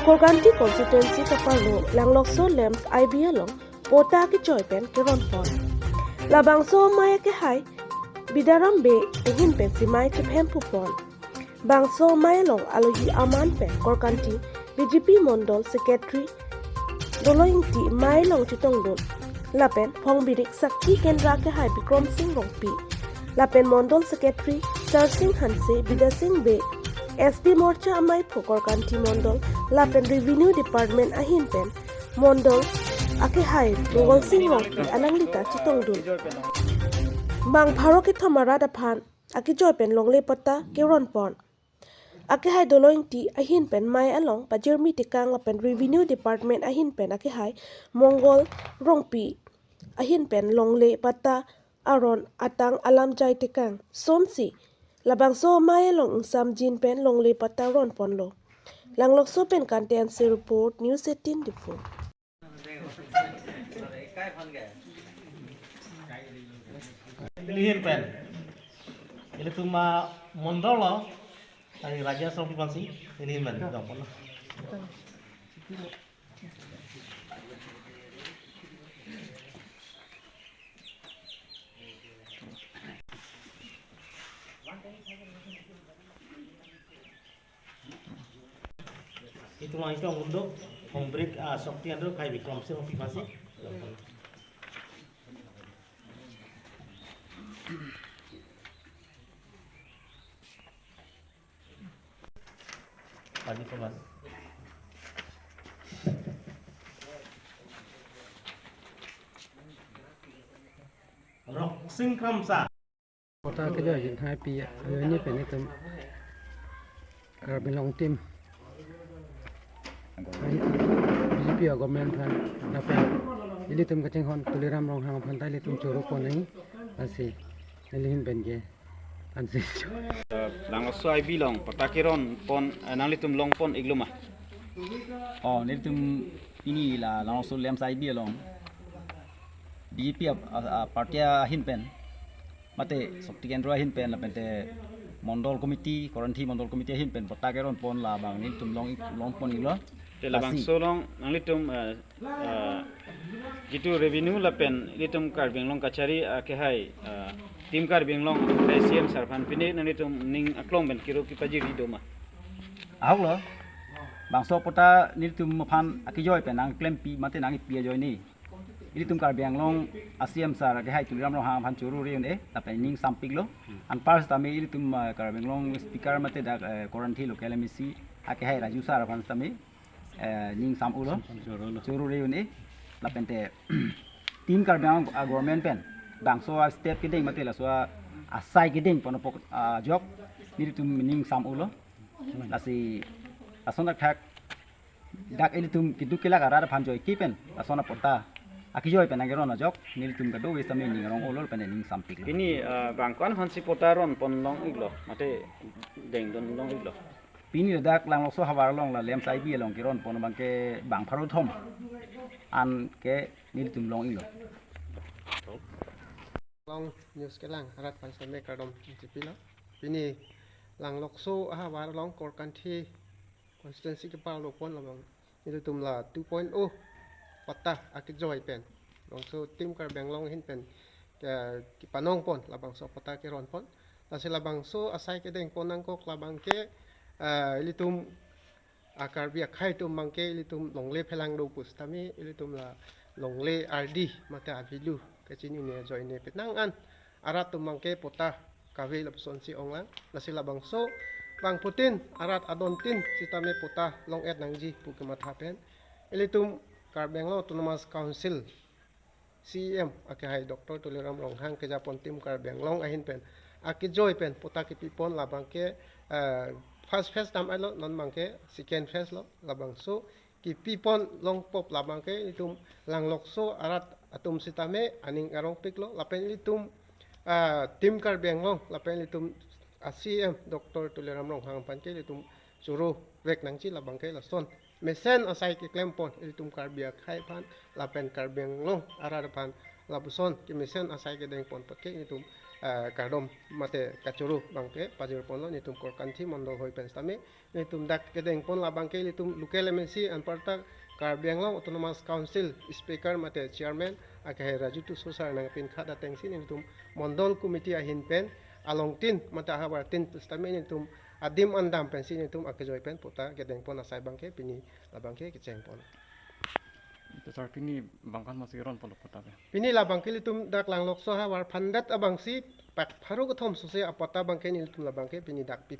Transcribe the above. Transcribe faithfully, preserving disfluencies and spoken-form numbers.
Korkanthi constituency kaparlo Langlokso LAMPS I B along patta kejoi pen keron pon. Labangso amei akehai Bidaram Bey ahin pen si mei chephem pu pon. Bangso amei along alohi aman pen Korkanthi B J P Mondol Secretary Dolo Ingti mei along chetongdun. Lapen Phongbirik Sakhi Kendra akehai Bikram Sing Rongpi. Lapen Mondol Secretary Sarsing Hanse, Bidya Sing Bey, S T Morcha amei phu Korkanthi Mondol, lapen Revenue Department ahin pen Mondol akehai Mongol Sing Rongpi alanglita chetongdun. Bang pharo kethom arat aphan akejoi pen longle patta keron pon. Akehai Dolo Ingti ahin pen mei along pajirmi tekang lapen Revenue Department ahin pen akehai Mongol Rongpi ahin pen longle patta aron atang alam jai tekang. Sonsi labangso amei along ingsamjin pen longle patta ron ponlo. Langlokso pen Kanti Hanse report, News eighteen Diphu. Nelihin pen, ilitum amondol lo, tari Raja Srong Pipansi, nelihin pen, dong pon lo. Itum lang itum undo, Phongbirik, ah, Sokti Andro, akhai Bikram Sing Rongpi Pipansi. Pagi Thomas. Roksing Kramsa. Patta kejoi jin hai pi ajoine pen itum Karbi Anglong team B J P a government aphan lapen ilitum kachinghon Tuliram Ronghang aphan ta ilitum choro pon nangji, lasi nelihin pen ke ansi. Langlokso I B along patta keron pon, eh, nanglitum long pon iklo ma? Oh, nelitum pini la Langlokso LAMPS I B along B J P a, a, a party ahin pen, mate Sokti Kendra ahin pen, lapente Mondol Committee, Korkanthi Mondol Committee ahin pen patta keron pon, labang nelitum long ik-, long pon iklo. Te labangso along nanglitum, eh, eh, jitu revenue lapen ilitum Karbi Anglong kachari, eh, akehai, eh, Team Karbi Anglong, eh, C M sir aphan pine nanglitum ning aklong pen kiro kipajirji do ma? Ahok lo. Bangso patta nelitum aphan akejoi pen nangklempi mate nangkipi ajoine, ilitum Karbi Anglong a C M sir akehai Tuliram Ronghang aphan choro re un-e, lapen ning sampik lo. Anpar sitame ilitum, eh, Karbi Anglong speaker mate dak, eh, Korkanthi local M A C akehai Raju sir aphan sitame, eh, ning sam-o lo. Choro lo. Choro re un-e, lapente Team Karbi Anglong a government pen bangso a step kedeng mate laso a asai kedeng pon apot ajok nelitum ning sam-o lo. Lasi lason thakthak dak ilitum keduk kelak arat aphan joike pen lason apatta akejoi pen nangkeron ajok nelitum kadokave sitame ning arong-o lo lapen ning sampik lo. Pini, ah, bang ko-an aphansi patta ron pon long iklo, mate dengdun long iklo? Pini dak Langlokso havar along la LAMPS I B along keron pon abangke bang pharo thom an ke nelitum long iklo. Long news kelang arat aphan sitame kardom chipilo. Pini Langlokso ahavar along Korkanthi constituency keparlo pon labang nelitum la two point oh patta akejoi pen, bangso Team Karbi Anglong ahin pen ke, kepanong pon labangso patta keron pon. Lasi labangso asai kedeng pon nangkok labang ke, eh, ilitum a Karbi akhai atum abangke ilitum longle phelang do pusitame ilitum la longle ardi mate avilu kachinine ajoine penang an arat atum abangke patta kave lapuson si ong lang. Lasi labangso bangphutin arat adontin sitame patta long-et nangji pu kematha pen ilitum Karbi Anglong Autonomous Council C E M akehai Doctor Tuliram Ronghang kejapon Team Karbi Anglong ahin pen akejoi pen patta kepi pon labang ke, eh, first phase dam-et lo, non abangke second phase lo. Labangso kepi pon long pop labang ke ilitum Langlokso arat atum sitame aning arongpik lo lapen ilitum, ah, Team Karbi Anglong lapen ilitum a C E M Doctor Tuliram Ronghang aphan ke ilitum choro vek nangji labang ke lason mesen asai keklem pon ilitum Karbi akhai aphan lapen Karbi Anglong arat aphan lapuson kemesen asai kedeng pon apot ke ilitum ah, kardom mate kachoro abangke pajirponlo nelitum Korkanthi Mondol hoi pen sitame. Nelitum dak kedengpon labangke ilitum local M A C anparta Karbi Anglong Autonomous Council Speaker mate Chairman akehai Raju Tisso sir nangpinkhat atengsi nelitum Mondol Committee ahin pen alongtin mate ahavartin sitame nelitum adim andam pensi nelitum akejoi pen patta kedengpon asai abangke pini labangke kechengpon. Itu sir, pini bangphan masi ronponlo patta pen? Pini labangke ilitum dak Langlokso ahavar aphandet abangsi pak pharo kethom sose apatta abangke nelitum labangke pini dak pi